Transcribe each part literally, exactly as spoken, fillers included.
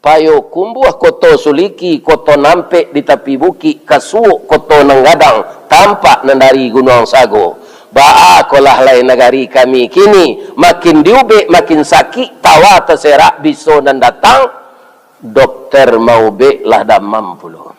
Payokumbuah, Koto Suliki, Koto Nampek di tapi bukik, Kasuok, Koto Nan Gadang, tampak nan dari Gunuang Sago. Baa kolah lai nagari kami kini, makin diubek makin sakik, tawa taserak biso nan datang, dokter maubek lah damam pulo.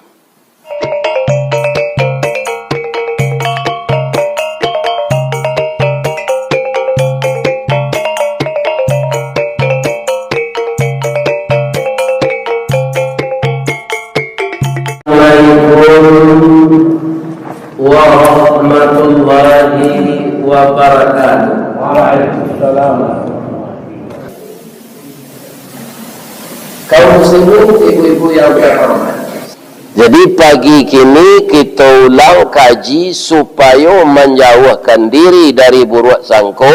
Assalamualaikum warahmatullahi wabarakatuh. Waalaikumsalam. Kaum muslimin, ibu-ibu yang terhormat. Jadi, pagi kini kita ulang kaji supayo manjauhkan diri dari buruak sangko,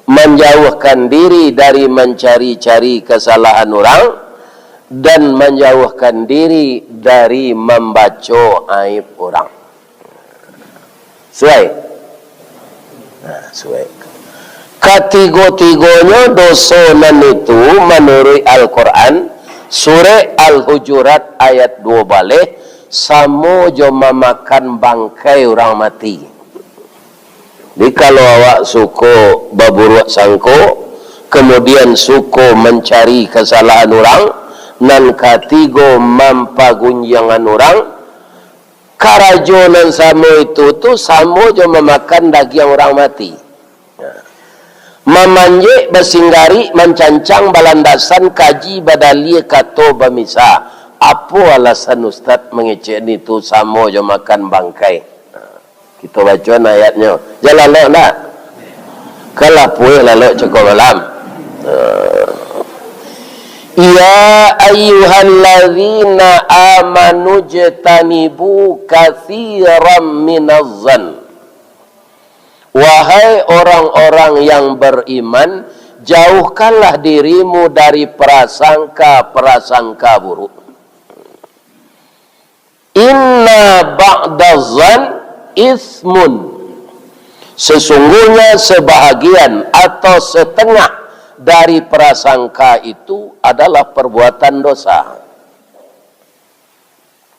manjauhkan diri dari mancari-cari kasalahan urang, dan manjauhkan diri dari mambaco aib urang. Suai? Nah, suai. Katigo-tigonyo doso nan itu, manuruik Al-Quran, Surek Al-Hujurat ayat duo baleh, samo jo mamakan bangkai urang mati. Jadi, kalau awak suko baburuak sangko, kemudian suko mancari kasalahan urang, nan katigo mampagunjiangan urang, karajo nan samo itu tu samo jo mamakan dagiang urang mati. Mamanjek, basinggarik, mancancang, balandasan, kaji, badalia, kato, bamisa. Apo alasan Ustaz mangecek ni tu samo jo makan bangkai? Kito baco ayatnyo. Jan lalok ndak? Kan lah pueh lalok cako malam. Ya ayyuhalladzina amanu jtanibu katsiran minaz zan. Wahai orang-orang yang beriman, jauhkanlah dirimu dari prasangka-prasangka buruk. Inna ba'daz zan ismun. Sesungguhnya sebahagian atau setengah dari prasangka itu adalah perbuatan dosa.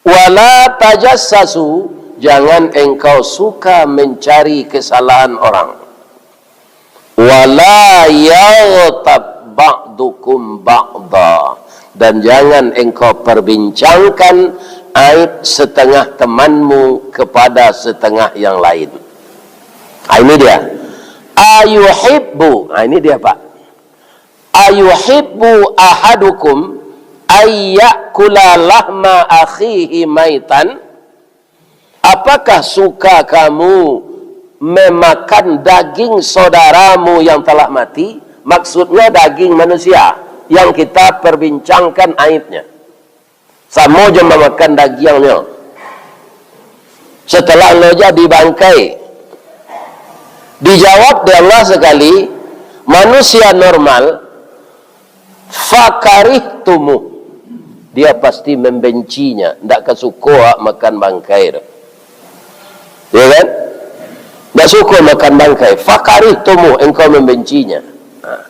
Wala tajassasu, jangan engkau suka mencari kesalahan orang. Wala yaghtab ba'dukum ba'da, dan jangan engkau perbincangkan aib setengah temanmu kepada setengah yang lain. Ah, ini dia. Ayuhibbu, ah, ini dia, Pak. Ayuhibbu ahadukum ayyakula lahma akhihi maitan? Apakah suka kamu memakan daging saudaramu yang telah mati? Maksudnya daging manusia yang kita perbincangkan aibnya. Samo jo mamakan dagiangnyo. Setelah lo jadi bangkai, dijawab dek Allah sakali, manusia normal, fakarihtumuh. Dia pasti membencinya, ndak ka suko awak makan bangkai tu. Ya kan? Ndak suko makan bangkai. Fakarihtumuh, engkau membencinya. Nah,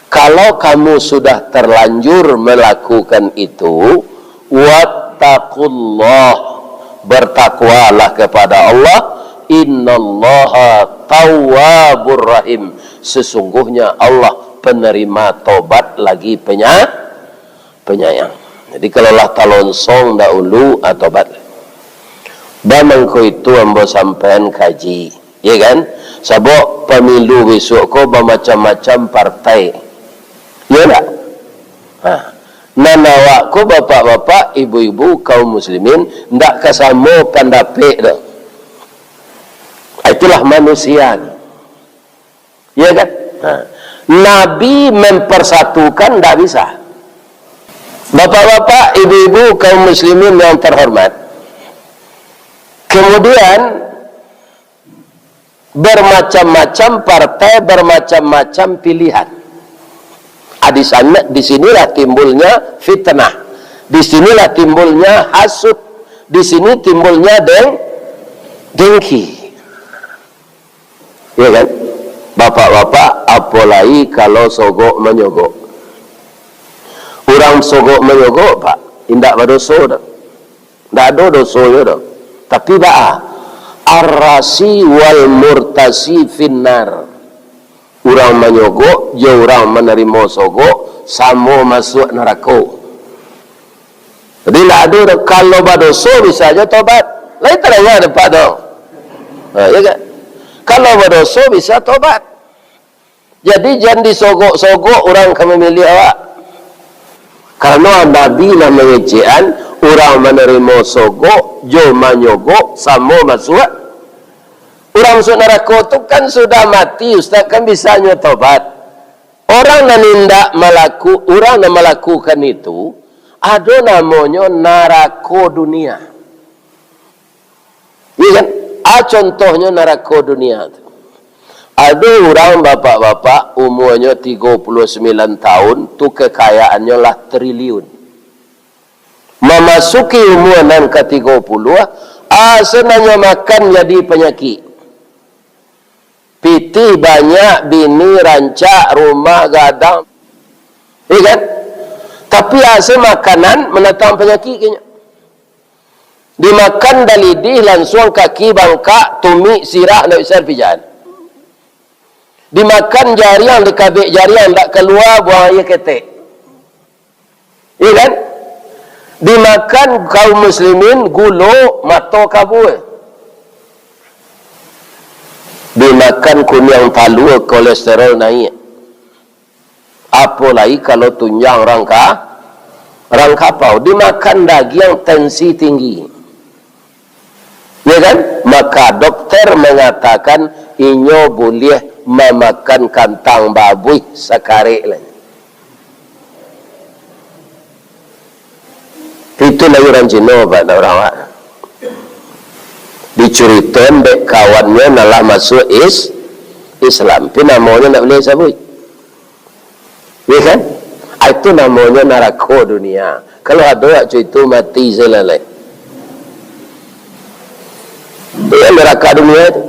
kalau kamu sudah terlanjur melakukan itu, wattaqullah, bertakwalah kepada Allah, innallaha tawwabur rahim, sesungguhnya Allah penerima tobat lagi penya-, penyayang. Jadi, kalau lah talonsong dahulu, ah, tobat. Bamangko itu ambo sampaian kaji, ya kan? Sabab pamilu besok ko bamacam-macam partai. Ya ndak? Ha. Nan awak ko, bapak-bapak, ibu-ibu, kaum muslimin, ndak ka samo pandapek doh. Itulah manusia ni. Ya kan? Ha. Nabi mempersatukan ndak bisa. Bapak-bapak, ibu-ibu, kaum muslimin yang terhormat. Kemudian, bermacam-macam partai, bermacam-macam pilihan. Ah, di sana, di sinilah timbulnya fitnah. Di sinilah timbulnya hasud. Di sini timbulnya deng-, dengki. Ya kan? Bapak-bapak, apolai kalau sogok manyogok. Urang sogok manyogok, Pak, indak badoso doh. Indak ado dosonyo doh. Tapi baa, arrasi wal murtasi finnar. Urang manyogok jo urang manarimo sogok samo masuak narako. Jadi, indak ado doh. Kalau badoso, bisa jo tobat. Lai tadanga dek Pak tu? Ha, ya kan? Kalau badoso, bisa tobat. Jadi, jan disogok-sogok urang ka mamilih awak. Karano Nabi lah mangecekan, urang manarimo sogok jo manyogok samo masuak. Urang masuak narako tu kan sudah mati, Ustaz, kan bisa nyo tobat. Orang nan indak malaku-, urang nan malakukan itu, ado namonyo narako dunia. Iya kan? A, contohnyo narako dunia tu. Ado urang bapak-bapak, umuanyo tigo puluah sambilan tahun, tu kekayaannyo lah triliun. Mamasuki umua nan ka tigo puluah, a, senangnyo makan jadi panyakik. Pitih banyak, bini rancak, rumah gadang. Iya kan? Tapi asa makanan mandatang panyakik kayaknya. Dimakan dalidih, lansuang kaki bangkak, tumik, sirah, ndak bisa dipijakan. Dimakan jariang, dikabek jariang, ndak kalua, buang aia ketek. Iya kan? Dimakan kaum muslimin, gulo, mato kabua. Dimakan kuniang talua, kolesterol naik. Apo lai kalau tunjang rangka-, rangkapau. Dimakan dagiang, tensi tinggi. Ya kan? Maka dokter mangatakan inyo buliah mamakan kantang babuih sakarek lai. Itu lai urang Cino, Pak, ndak urang awak. Dicuritoan dek kawannyo nan lah masuak is-, Islam. Tapi namonyo ndak buliah sabuik. Ya kan? Ah, itu namonyo narako dunia. Kalau ado awak cuito, mati sajo lah lai. Itu kan narako dunia tu.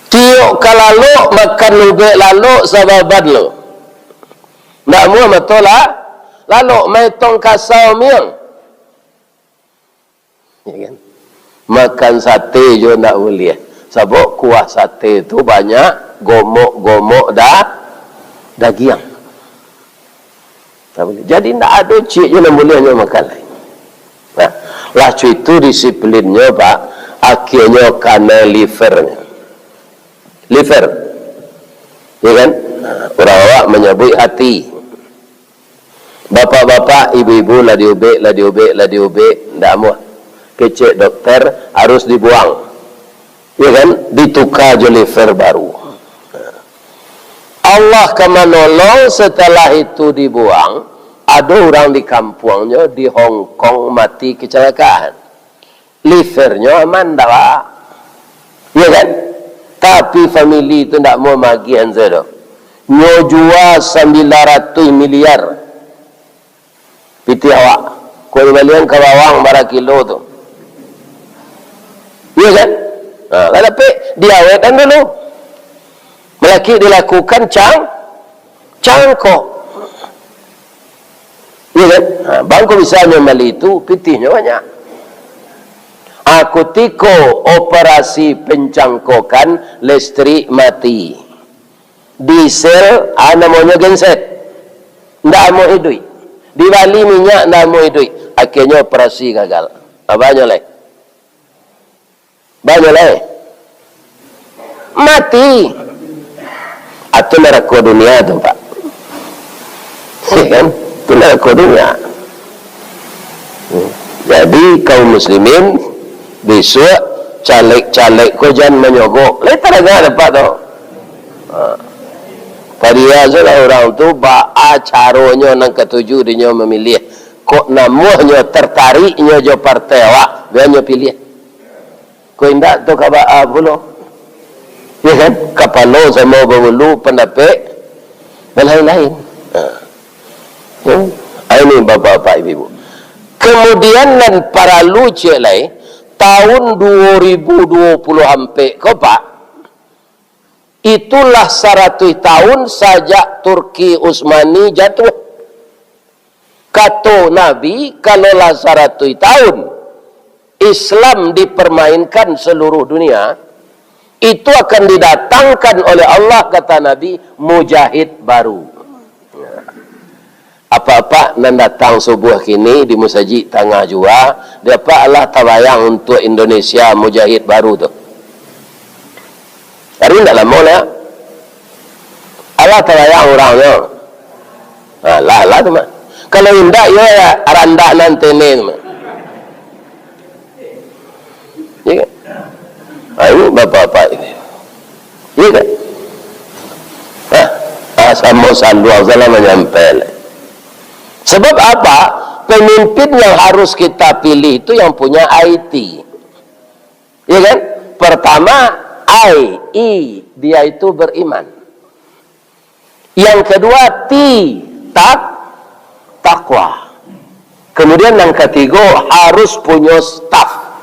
Tiok ka lalok, makan ubek lalok sababan lo. Ndak amuah mato la-, lalok, maetong kasau miang. Ya kan? Makan sate jo ndak buliah. Sabab kuah sate tu banyak gomok-gomok da-, dagiang. Ndak buliah. Jadi ndak ado ciek jo nan buliah nyo makan lai. Nah, lah cuitu disiplinnyo, Pak, akhianyo kanai livernyo. Liver. Ya kan? Nah, urang awak manyabuik hati. Bapak-bapak, ibu-ibu, lah diubek, lah diubek, lah diubek, ndak amuah. Kecek dokter, harus dibuang. Ya kan? Dituka jo liver baru. Allah ka manolong, setelah itu dibuang, ado urang di kampuangnyo di Hong Kong mati kecelakaan. Livernyo aman, ndak, Pak? Iya kan? Tapi famili tu ndak mau magiah answer doh. Nyo jua sambilan ratuih miliar pitih awak. Kok dibalian ka bawang bara kilo tu. Iya kan? Nah, lah dapek, diawetkan dulu. Malaki dilakukan cang-, cangkok. Iya kan? Ha, bangko bisa nyo mali tu, pitihnyo banyak. Ha, kutiko operasi pencangkokan, listrik mati. Diesel, ha, namonyo genset. Ndak amuah iduik. Dibali minyak, ndak amuah iduik. Akhianyo operasi gagal. Ha, banyak lai. Banyak lai. Mati. Itu narako dunia tu, Pak. Ya kan? Itu narako dunia. Jadi, kaum muslimin, bisuak caleg-caleg ko jan manyogok. Lai tadanga dek Pak tu. Ha. Padiasolah urang tu, baa caronyo nan katuju dinyo mamiliah. Kok namuahnyo tartariknyo jo partai awak, bia nyo piliah. Kok indak tu ka baa pulo. Ya kan? Kapalo samo bangulu, pandapek balain-lain. Ha. Ya. Ah, ini bapak-bapak, ibu-ibu. Kemudian nan paralu ciek lai, tahun dua ribu dua puluh ampek ko, Pak, itulah saratuih tahun sajak Turki Utsmani jatuah. Kato Nabi, kalau lah saratuih tahun Islam dipermainkan seluruh dunia, itu akan didatangkan oleh Allah, kata Nabi, mujahid baru. Apak-apak nan datang subuah kini di musajik tangah jua, di apak alah tabayang untuak Indonesia mujahid baru tu? Ari ndak lamo lah. Alah tabayang urang tu. Ha, lah, lah tu mah. Kalau indak, yo, ya, randak nan tene tu mah. Ya kan? Ha, ini bapak-bapak ini. Ya kan? Ha, ha, samo saluang salah manyampai lah. Sebab apa? Pemimpin yang harus kita pilih itu yang punya I T. Ya kan? Pertama, I, I, dia itu beriman. Yang kedua, T, tak, takwa. Kemudian yang ketiga, harus punya staff.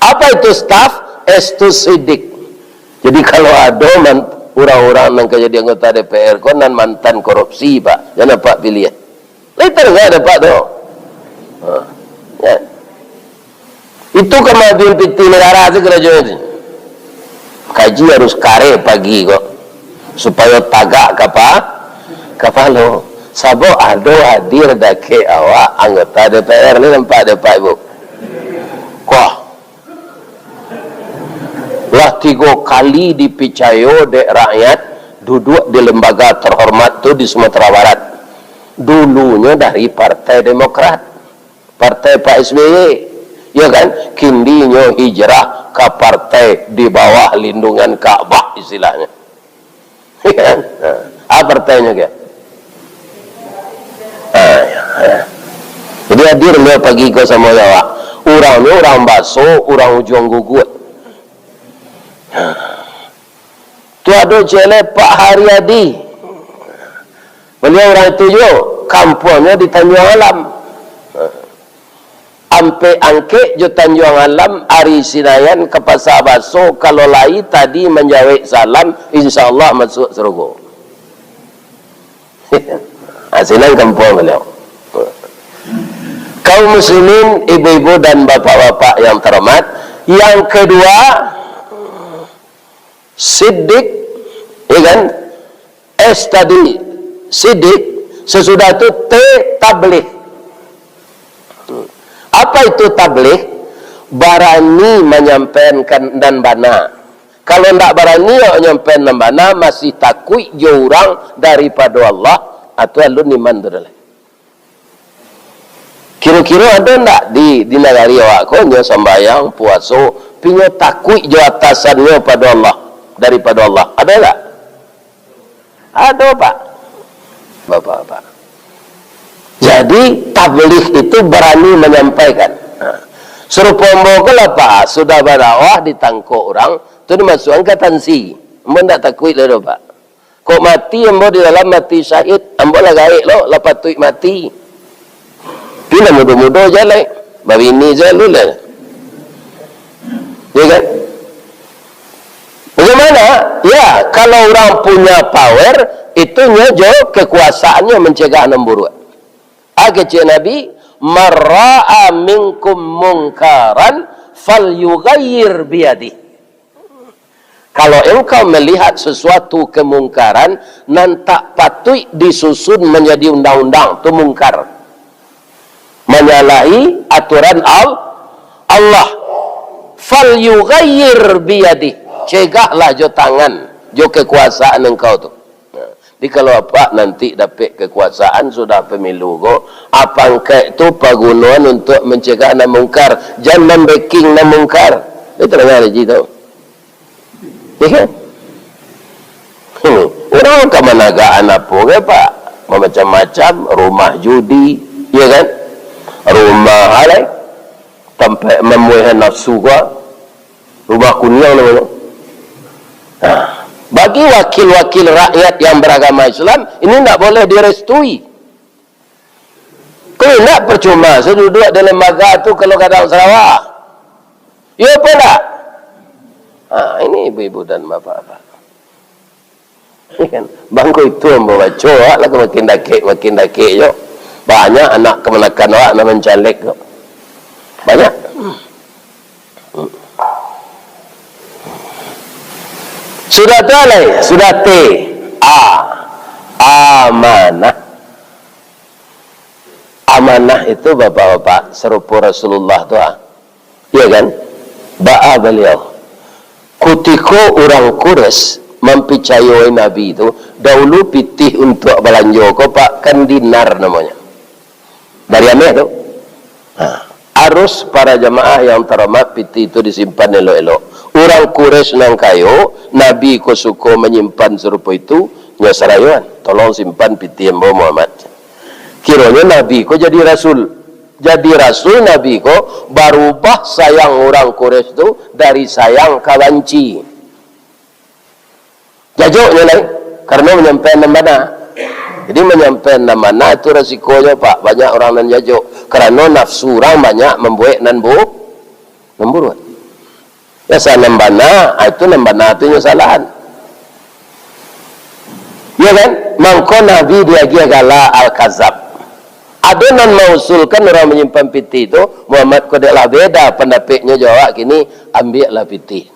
Apa itu staff? Estu sidik. Jadi kalau ada man-, orang-orang nan ka jadi anggota D P R ko nan mantan korupsi, Pak, jan apak pilih. Lai tadanga dek apak tu. Ha. Ya. Itu kama bin piti negara tu karajo tu. Kaji harus kareh pagi ko. Supayo tagak kapa-, kapalo. Sabab ado hadir dakek awak anggota D P R ni, nampak dek apak, Ibu. Wah. Lah tigo kali dipicayo dek rakyat duduak di lembaga terhormat tu di Sumatera Barat. Dulunyo dari Partai Demokrat, partai Pak S B Y, ya kan? Kini nyo hijrah ka partai di bawah lindungan Ka'bah, istilahnyo. Ya kan? Ha. Apa partainyo, kan? Ha, ya, ha. Jadi hadir beliau pagi ko samo awak. Urang ni urang baso, urang Ujuang Guguak. Ha. Tu ado ciek lai Pak Haryadi. Baliau urang itu juo, kampuangnyo di Tanjuang Alam. Ampek Angkek jo Tanjuang Alam, ari Sinayan ka Pasa Baso, kalau lai tadi manjawek salam, insya Allah masuak sarugo. Ha, sinan kampuang baliau. Kaum muslimin, ibu-ibu dan bapak-bapak yang terhormat, yang kedua, sidik, ya kan? S tadi, sidik, sesudah tu T, tabligh. Apa itu tabligh? Barani manyampaikan nan bana. Kalau ndak barani awak manyampaikan nan bana, masih takuik jo urang daripado Allah, atau alun iman tu dah lah. Kiro-kiro ado ndak di, di nagari awak ko, nyo sambayang, puaso, tapi nyo takuik jo atasannyo pado Allah, daripado Allah? Ado ndak? Ado, Pak. Bapak-bapak. Jadi, tabligh itu barani manyampaikan. Ha. Sarupo ambo ko lah, Pak, sudah badakwah ditangkok urang, tu dimasuakkan ka tansi. Ambo ndak takuik lai doh, Pak. Kok mati ambo di dalam, mati syahid, ambo lah gaek lo, lah patuik mati. Tapi lah mudo-mudo jalai, babini se lu lah. Ya kan? Bagaimana? Ya, kalau urang punya power, itu nyo jo kekuasaannyo mancegah nan buruak. A kecek Nabi, "Man ra'a minkum mungkaran falyughayyir biyadih." Kalau engkau melihat sesuatu kemungkaran nan tak patuik disusun manjadi undang-undang, tu mungkar. Manyalahi aturan Al-, Allah. "Falyughayyir biyadih." Cegahlah jo tangan, jo kekuasaan engkau tu. Nah, jadi kalau apak nanti dapek kekuasaan sudah pemilu ko, pangkek tu pagunoan untuak mancegah nan mungkar, jan mambeking nan mungkar. Itu lah ngaji tu. Ya kan? Hmm. Urang ka managakan apo gai, Pak? Mamacam-macam, rumah judi, ya kan? Rumah alai, tampek mamuahan nafsu ko, rumah kuniang namonyo. Nah, bagi wakil-wakil rakyat yang beragama Islam, ini ndak boleh direstui. Kok indak, percuma se duduak di lembaga tu kalau gadang sarawa. Iyo apo ndak? Ha, ini ibu-ibu dan bapak-bapak. Kan? Bangko itu ambo baco, awak lah makin dakek, makin dakek jo. Banyak anak kamanakan awak nan mancalek tu. Banyak. Sudah tu lai, sudah T. A. Amanah. Amanah itu, bapak-bapak, sarupo Rasulullah tu, ah. Iya kan? Baa baliau. Kutiko urang Quraisy mampicayoi Nabi tu, daulu pitih untuak balanjo ko, Pak, kan dinar namonyo. Dari Ameh tu. Ha. Arus para jamaah yang terhormat, pitih tu disimpan elok-elok. Urang Quraisy nan kayo, Nabi ko suko manyimpan sarupo itu, nyo sarayoan, "Tolong simpan pitih ambo, Muhammad." Kironyo Nabi ko jadi rasul. Jadi rasul Nabi ko barubah sayang urang Quraisy tu dari sayang ka banci. Jajoknyo lai, karano manyampaian nan bana. Jadi, manyampaian nan bana tu rasikonyo, Pak, banyak urang nan jajok. Karano nafsu urang banyak mambuek nan bu-, nan buruak. Biasa nan bana, ah, itu nan bana tu nyo salahan. Iya kan? Mangko Nabi diagiah gala Al-Kazab. Ado nan mausulkan urang manyimpan pitih tu, Muhammad ko dek lah beda pandapeknyo jo awak kini, ambiaklah pitih.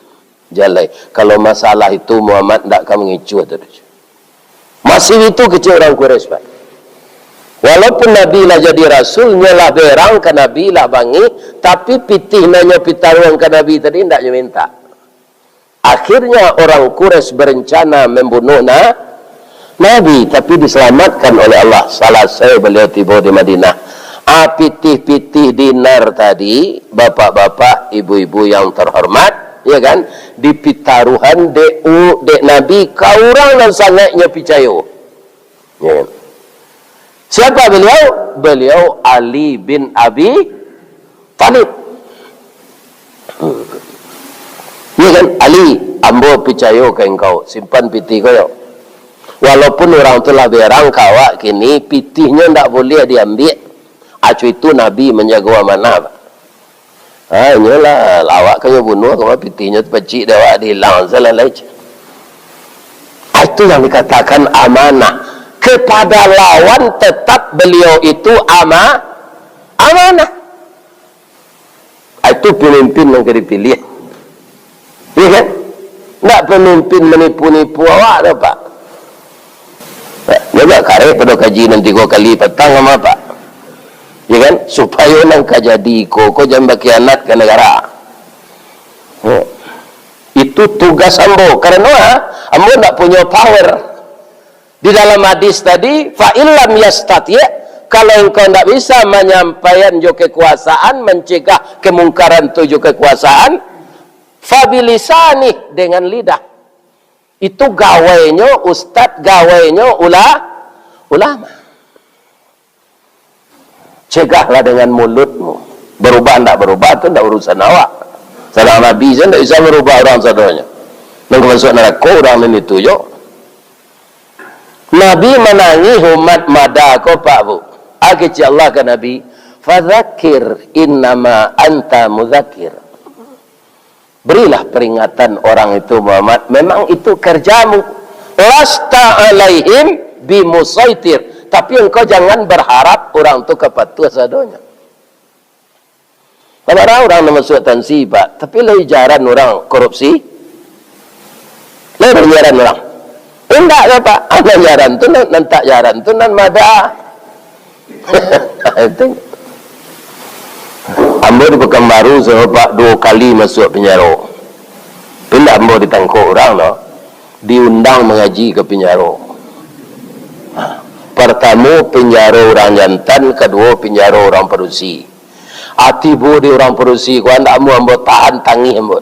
Jalai. Kalau masalah itu Muhammad ndak ka mangicuah tu. Masih itu kecek urang Quraisy, Pak. Walaupun Nabi lah jadi rasul, nyo lah berang ka Nabi, lah bangih, tapi pitih nan nyo pitaruahan ka Nabi tadi ndak nyo minta. Akhirnya orang Quraisy berencana membunuh na-, Nabi, tapi diselamatkan oleh Allah. Salasai beliau tibo di Madinah. Ah, pitih-pitih dinar tadi, bapak-bapak, ibu-ibu yang terhormat, ya kan, dipitaruhan dek u-, dek Nabi ka urang nan sangaik nyo picayo. Ya kan? Siapa beliau? Beliau Ali bin Abi Talib. Ya kan? "Ali, ambo picayo ka engkau, simpan pitih ko yo. Walaupun urang tu lah berang ka awak kini, pitihnyo ndak buliah diambiak. Acu itu Nabi manjago amanah, Pak." Ha, inyolah, awak kan nyo bunuah, kama pitihnyo tu pacik dek awak, dihilang salah lai. Ah, itu yang dikatakan amanah. Kepada lawan tetap beliau itu ama-, amanah. Ah, itu pemimpin yang ka dipilih. Iya kan? Ndak pemimpin manipu-nipu awak tu, Pak. Nah, nyo agak kareh pado kaji nan tigo kali patang sama, Pak. Ya kan? Supayo nan ka jadi iko ko jan bakhianat ka nagara. Ya. Itu tugas ambo. Karano, ah, ambo ndak punyo power. Di dalam hadis tadi, "Fa illam yastati'," kalau engkau ndak bisa manyampaian jo kekuasaan, mancegah kemungkaran tu jo kekuasaan, "fa bilisanih," dengan lidah. Itu gawainyo ustad, gawainyo ula-, ulama. Cegahlah dengan mulutmu. Berubah ndak berubah tu ndak urusan awak. Sadang Nabi sajo ndak bisa merubah urang sadonyo. Nan ka masuak narako urang nan itu jo. Nabi manangih umat mada ko, Pak, Bu. Ah, kecek Allah ka Nabi, "Fadzakir innama anta mudzakir." Berilah peringatan orang itu, Muhammad. Memang itu kerjamu. "Lasta alaihim bimusaitir." Tapi engkau jangan berharap orang tu ka patuah sadonyo. Sabana urang nan masuak tansi, Pak. Tapi lai jaran urang korupsi. Lai jaran urang. Indak ka, Pak. Nan jaran tu, nan, nan tak jaran tu, nan mada. Itu. Ambo di Pekanbaru, sayo, Pak, duo kali masuak penjaro. Indak ambo ditangkok urang, no. Diundang mangaji ka penjaro. Ha. Partamo, penjaro urang jantan, kaduo, penjaro urang padusi. Ati bu di urang padusi, ko andak ambo, ambo tahan tangih ambo.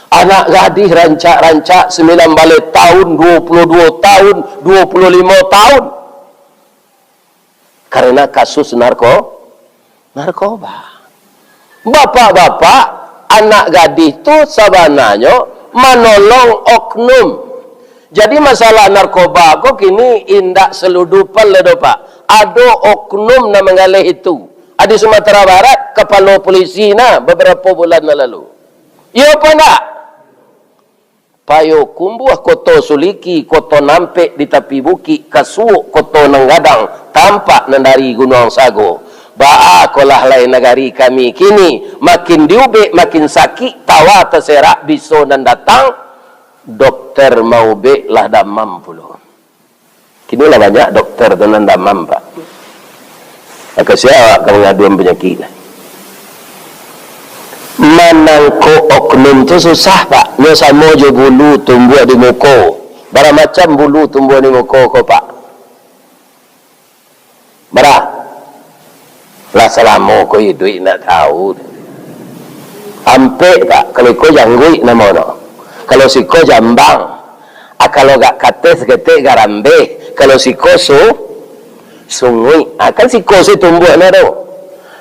Anak gadih rancak-rancak, sambilan baleh taun, duo puluah duo taun, duo puluah limo taun. Karena kasus narko-, narkoba. Bapak-bapak, anak gadih tu sabananyo manolong oknum. Jadi masalah narkoba ko kini indak seludupan lah doh, Pak. Ado oknum nan manggaleh itu. Di Sumatera Barat, kapalo polisi nah, babarapo bulan nan lalu. Iyo apo ndak? Payokumbuah, Koto Suliki, Koto Nampek di tapi bukik, Kasuok, Koto Nan Gadang, Tampak nan dari Gunuang Sago. Baa kolah lai nagari kami kini, makin diubek, makin sakik, tawa taserak, biso nan datang, dokter maubek lah damam pulo. Kini lah banyak dokter tu nan damam, Pak. Mako sia awak ka mangaduan panyakik lah. Manangkok oknum tu susah, Pak. Nyo samo jo bulu tumbuah di muko. Bara macam bulu tumbuah di muko ko, Pak? Bara? Lah salamo ko iduik ndak tahu. Ampek, Pak. Kalau iko jangguik namo no. Kalau siko jambang. Ah, kalau agak kateh saketek garambeh. Kalau siko su-, sunguik. Ah, kan siko se tumbuah no tu.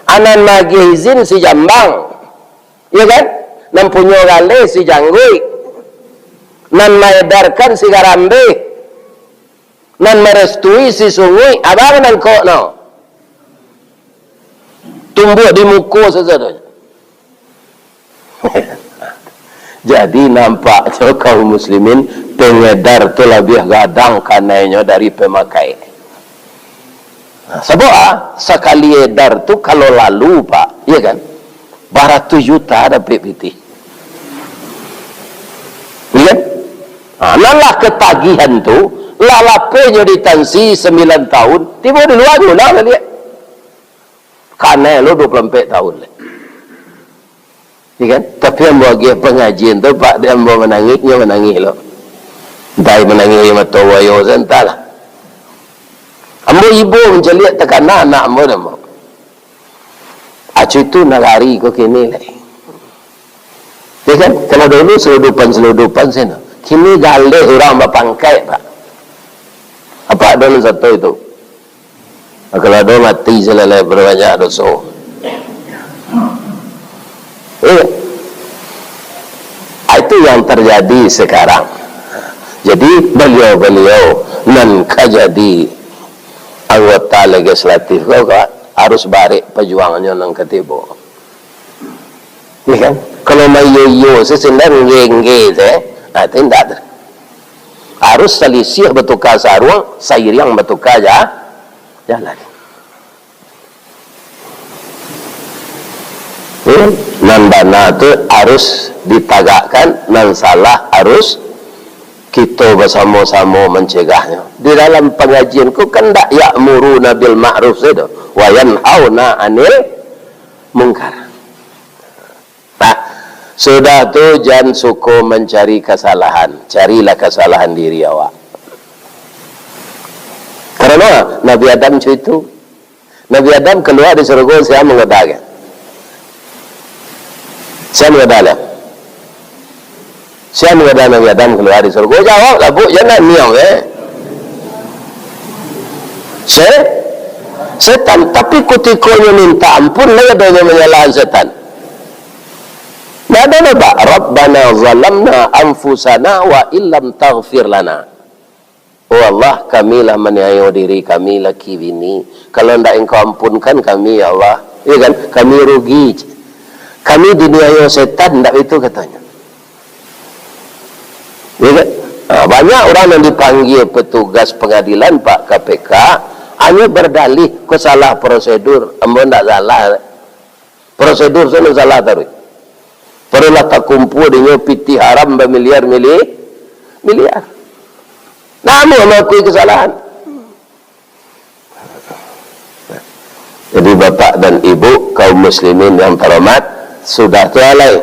Ah, nan magiah izin si jambang. Iyo kan? Nan punyo galeh si jangguik. Nan maedarkan si garambeh. Nan marestui si sunguik, abang nangkok no. Tumbuah di muko sajo tu. Jadi, nampaknyo kaum muslimin, pengedar tu labiah gadang kanainyo dari pemakai. Nah, sabab, ah, sakali edar tu kalau lalu, Pak, iyo kan? Baratus juta dapek pitih. Iyo kan? Ha, nan lah ketagihan tu, lah lapehnyo di tansi sambilan tahun, tibo di lua, guno baliak. Kanai lo duo puluah ampek tahun lai. Iyo kan? Tapi ambo agiah pangajian tu, Pak, dek ambo manangih, nyo manangih lo. Antah manangih di mato buayo, antahlah. Ambo ibo mancaliak takana anak ambo tu, ambo. Acu itu nagari ko kini lai. Iyo kan? Kalau dulu seludupan-seludupan sino. Kini galeh urang bapangkaik, Pak. Apak ado nan sato itu. Kalau ado mati salalai, banyak doso. Iyo. Ah, itu yang terjadi sekarang. Jadi, baliau-baliau nan ka jadi anggota legislatif ko, Pak, harus barek pajuangnyo nan ka tibo. Iyo kan? Kalau maiyo-iyo se, sandang ngge-ngge se, nah, itu indak tu. Harus salisih batuka saruang, sairiang batuka ja-, jalan. Iyo kan? Nan bana tu harus ditagakkan, nan salah harus kito basamo-samo mancegahnyo. Di dalam pangajian ko kan ndak ya'muruna bil ma'ruf sajo, wa yanhauna 'anil mungkar. Nah, sudah tu jan suko mancari kasalahan, carilah kasalahan diri awak. Karano Nabi Adam co itu. Nabi Adam kalua dari sarugo, sia manggoda ka? Sia manggoda lah. Sia manggoda Nabi Adam kalua dari sarugo? Jawablah, Buk, jan naniang, eh. Se-, setan. Tapi kutiko nyo minta ampun, lai ado nyo manyalahan setan. Ndak ado doh, Pak. "Rabbana zalamna anfusana wa illam taghfir lana." Oh Allah, kami lah maniayo diri kami, laki bini. Kalau ndak Engkau ampunkan kami, ya Allah, iyo kan, kami rugi. Kami diniayo setan, ndak itu katonyo. Iyo kan? Ha, banyak urang nan dipanggia petugas pangadilan, Pak, K P K, hanyo bardalih, ko salah prosedur, ambo ndak salah. Prosedur tu nan salah taruih. Pado lah takumpua dinyo pitih haram bamiliar-mili-, miliar. Namo mangakui kasalahan? Jadi, Bapak dan Ibu, kaum muslimin yang terhormat, sudah tu alai.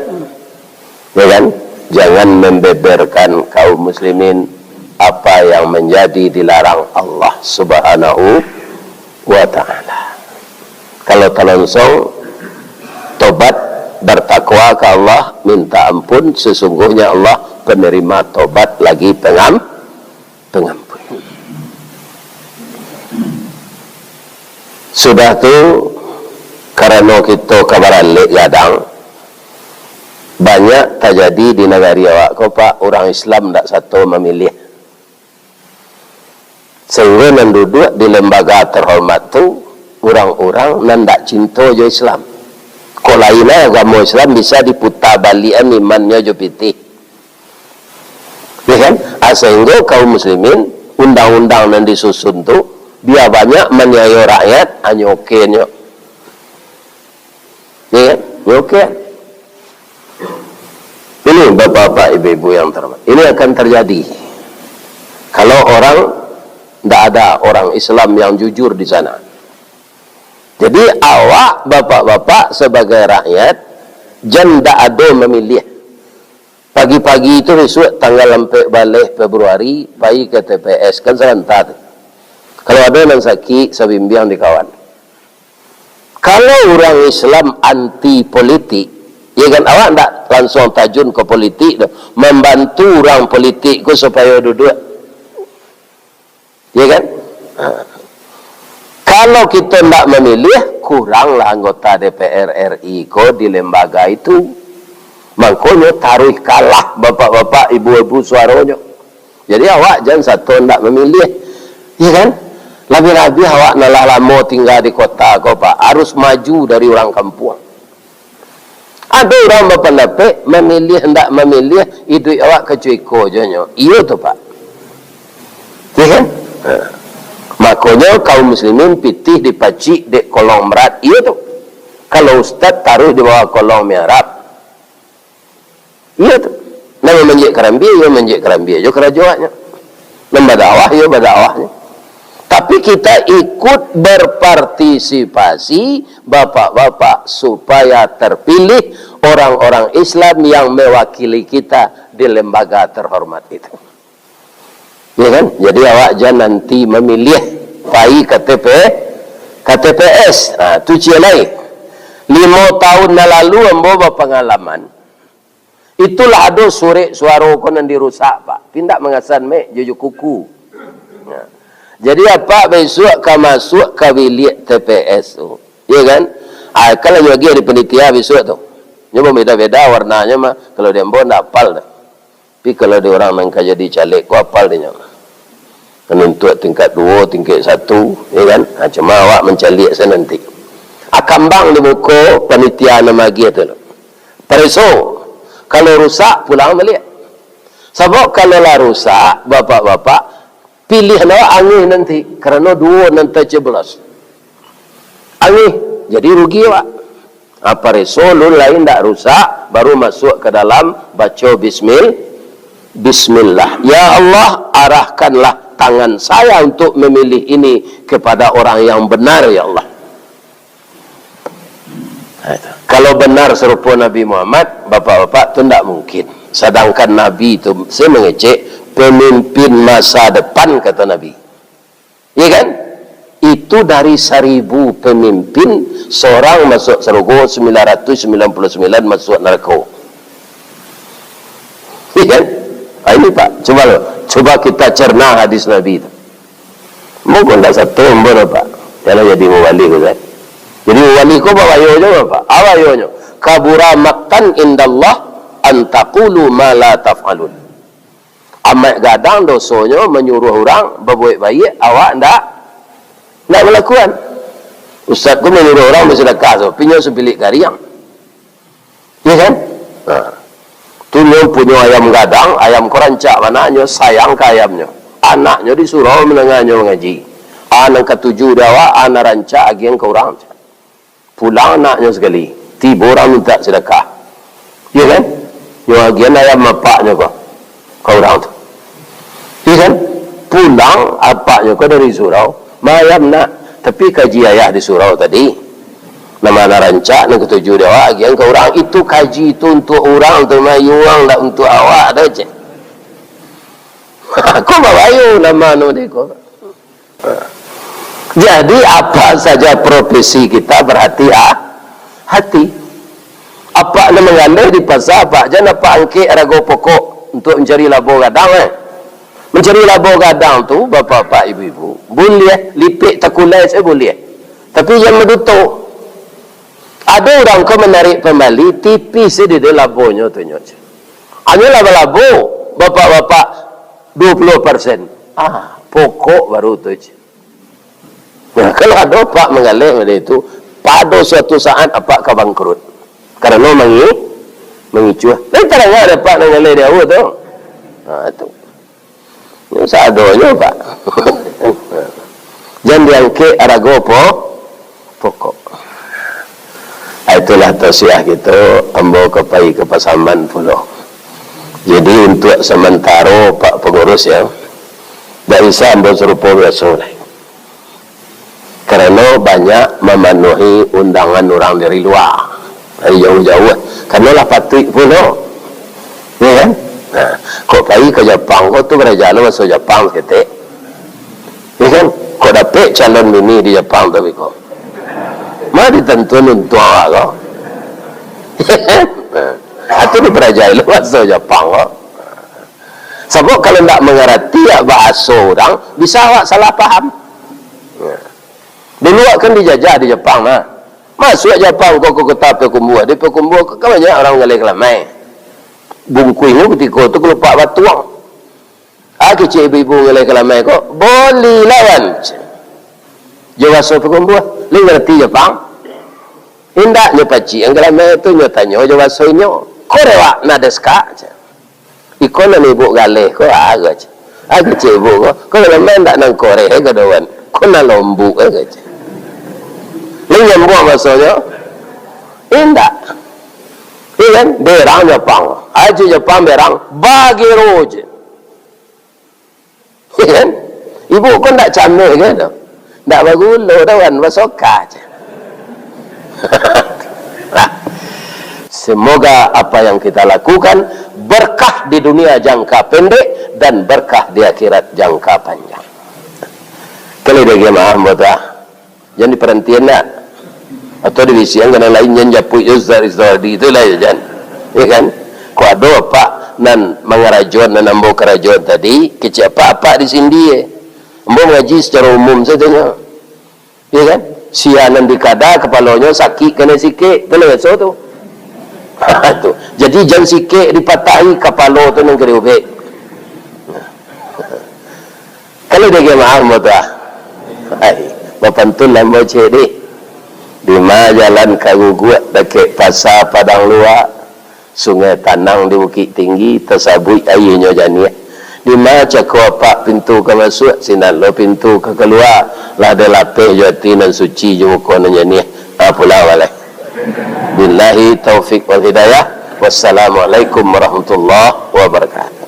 Ya kan? Jangan membeberkan kaum muslimin apa yang menjadi dilarang Allah Subhanahu wa Ta'ala. Kalau talonsong, tobat, bertakwa ka Allah, minta ampun, sesungguhnya Allah penerima tobat lagi pengam-, pengampun. Sudah tu, karano kito ka baralek gadang, banyak tajadi di nagari awak ko, Pak, urang Islam ndak sato mamiliah. Sahinggo nan duduak di lembaga terhormat tu, urang-urang nan ndak cinto jo Islam. Kok lain lah agamo Islam bisa diputa baliakan imannyo jo pitih. Ya kan? Ah, sahinggo kaum muslimin, undang-undang nan disusun tu, Bia banyak maniayo rakyat, hanyo okenyo. Ya kan? Hanyo oken. Ini bapak-bapak, ibu-ibu yang terhormat. Ini akan terjadi kalau orang, ndak ada orang Islam yang jujur di sana. Jadi, awak, bapak-bapak, sabagai rakyat, jan ndak ado mamiliah. Pagi-pagi tu, bisuak tanggal ampek baleh Februari, pai ka T P S, kan sabanta tu. Kalau ado nan sakik, sabimbiang di kawan. Kalau urang Islam anti politik, ya kan, awak ndak lansuang tajun ka politik tu, mambantu urang politik ko supayo duduak. Ya kan? Ha. Kalau kito ndak mamiliah, kuranglah anggota D P R R I ko di lembaga itu. Mangkonyo taruih kalah bapak-bapak, ibu-ibu suaronyo. Jadi awak jan sato ndak mamiliah. Ya kan? Labiah-labiah awak nan lah lamo tingga di kota ko, Pak, harus maju dari urang kampuang. Ado urang bapandapek, mamiliah ndak mamiliah, iduik awak kacuiko jo nyo. Iyo tu, Pak. Ya kan? Ha. Makonyo kaum muslimin pitih dipacik dek kolong berat. Iyo tu. Kalau ustaz taruih di bawah kolong mihrab. Iyo tu. Nan manjek karambia, iyo manjek karambia jo karajo awaknyo. Nan badakwah, iyo badakwah nyo. Tapi kita ikut berpartisipasi, bapak-bapak, supaya terpilih orang-orang Islam yang mewakili kita di lembaga terhormat itu. Ya kan? Jadi awak jan anti mamiliah, pai ka T P, ka T P S. Ha, tu ciek lai. Limo tahun nan lalu ambo bapangalaman. Itulah ado surek suaro ko nan dirusak, Pak. Pindak mangasan mik, jujuk kuku. Ya. Jadi, apak bisuak ka masuak ka biliak T P S tu. Ya kan? Ah, kan lah nyo agiah di panitia bisuak tu. Nyo beda-beda warnanyo mah. Kalau di ambo ndak apal dah. Tapi kalau di urang nan ka jadi caleg ko apal di nyo. Manuntuak tingkat duo, tingkat satu, ya kan? Ha, cuma awak mancaliak sajo nanti. Ah, kambang di muko panitia nan magiah tu. Pareso, kalau rusak, pulang baliak. Sabab kalau lah rusak, bapak-bapak, pilihan awak angih nanti, karano duo nan tacoblos. Angih, jadi rugi awak. Ah, pareso lun lai ndak rusak, baru masuak ka dalam, baco bismil-, bismillah. Ya Allah, arahkanlah tangan saya untuk memilih ini kepada orang yang benar, ya Allah. Kalau benar sarupo Nabi Muhammad, bapak-bapak, tu ndak mungkin. Sadangkan Nabi tu, saya mengecek pemimpin masa depan, kata Nabi. Ya kan? Itu dari saribu pemimpin, sorang masuak sarugo, sembilan ratus sembilan puluh sembilan masuak narako. Ya kan? Ah, ini, Pak, coba lo, coba kita cerna hadis Nabi tu. Mungkin ndak sato ambo, Pak. Kalau jadi mubalik, Ustaz. Jadi mubalik ko babayo jo, Pak. Apa bayonyo? Kabura maktan indallah an taqulu ma la taf'alun. Amat gadang dosonyo manyuruah urang babuek baiak, awak ndak, ndak malakuan. Ustaz ko manyuruah urang basadakah tu, pinyo sabilik gariang. Ya kan? Nah. Tu nyo punyo ayam gadang, ayam ko rancak bana, nyo sayang ka ayamnyo. Anaknyo di surau mandanganyo mangaji. Ah, nan katuju di awak, ah, nan rancak agiahan ka urang. Pulang anaknyo sakali, tibo urang mintak sadakah. Iyo kan? Nyo agiahan ayam apaknyo ko, ka urang tu. Iyo kan? Pulang apaknyo ko dari surau, "Ma ayam, Nak, tapi kaji ayah di surau tadi, nan ma nan rancak, nan katuju di awak, agiahan ka urang." Itu kaji tu untuak urang tu, mayuang dak untuak awak doh, cek. Ko babayo nan ma nu di ko. Jadi, apa saja profesi kita berhati-, ah, hati. Apak nan manggaleh di pasa, Pak, jan apak angkek harago pokok untuak mancari labo gadang, eh. Mancari labo gadang tu, bapak-bapak, ibu-ibu, buliah, lipek takulai sajo buliah. Tapi jan maduto. Ado urang ko manarik pambali, tipih sajo dek labonyo tu nyo. Hanyolah balabo, bapak-bapak, dua puluh persen. Ah, pokok baru tu, cek. Nah, kalau ado apak manggaleh model itu, pado suatu saat apak ka bangkrut. Karano mangi-, mangicuah. Tapi tarang ado apak manggaleh di awak tu. Ha, tu. Ini sadonyo, Pak. Jan diangkek arago po-, pokok. Ah, itulah tausiah kito, ambo ka pai ka Pasaman pulo. Jadi, untuak samantaro, Pak Pangurus, ya, ndak bisa ambo sarupo biaso lai. Karano banyak mamanuahi undangan urang dari lua, dari jauah-jauah. Karano lah patuik pulo. Ya kan? Nah, kok pai ka Japang, kok tu baraja lo baso Japang saketek. Ya kan? Kok dapek calon bini di Japang tu, biko? Ma ditantuan untuang awak ko? Ya kan? Nah, atu dibarajai lo baso Japang ko. Sabab kalau ndak mangarati ya bahaso urang, bisa awak salah paham. Nah. Dulu awak kan dijajah di Japang, nah. Masuak Japang ko ka kota Payakumbuah. Di Payakumbuah ko kan banyak urang mangaleh kalamai. Bungkuihnyo kutiko tu kalupak batuang. Ah, kecek ibu-ibu mangaleh kalamai ko, "Boli lawan." Jo baso Payakumbuah, lai ngarati Japang? Indak, nyo pacik nan kalamai tu, nyo tanyo jo baso inyo. "Kore wa nan desu ka?" "Iko nan ibuk galeh ko, ah," kecek. Ah, kecek ibuk ko, "Ko kalamai ndak nan kore ko doh wan. Ko nan lombuk," kecek. Lai nyambuang basonyo? Indak. Iya kan? Berang Japang. Aji Japang berang, bagero je. Iya kan? Ibuk ko ndak cameh ke tu? Ndak bagulo doh wan, basoka je. Nah, semoga apa yang kita lakukan berkah di dunia jangka pendek dan berkah di akhirat jangka panjang. Kalau dia maaf, buat ah. Jan diparantian nak. Atau dibisiakan ka nan lain, jan japuik jo Ustaz Rizaldi tu lah, yo, jan. Ya kan? Kok ado apak nan mangarajoan, nan ambo karajoan tadi, kecek apak-apak di sindi, eh. Ambo mangaji sacaro umum sajo nyo. Ya kan? Sia nan di kada, kapalonyo sakik kanai sikek, tu lah biaso tu. Tu. Jadi, jan sikek dipatahi, kapalo tu nan ka diubek. Kalau dia maaf, ambo tu ah. Hai, bapantun lah ambo cek dih. Dima jalan ka Guguak dakek Pasa Padang Lua, Sungai Tanang di Bukik Tinggi, tasabuik aianyo janiah. Dima cako apak pintu ka masuak, sinan lo pintu ka kalua, lah dilapeh jo ati nan suci jo muko nan janiah. Ah, pulang baleh. Billahi taufik wal hidayah. Wassalamualaikum warahmatullahi wabarakatuh.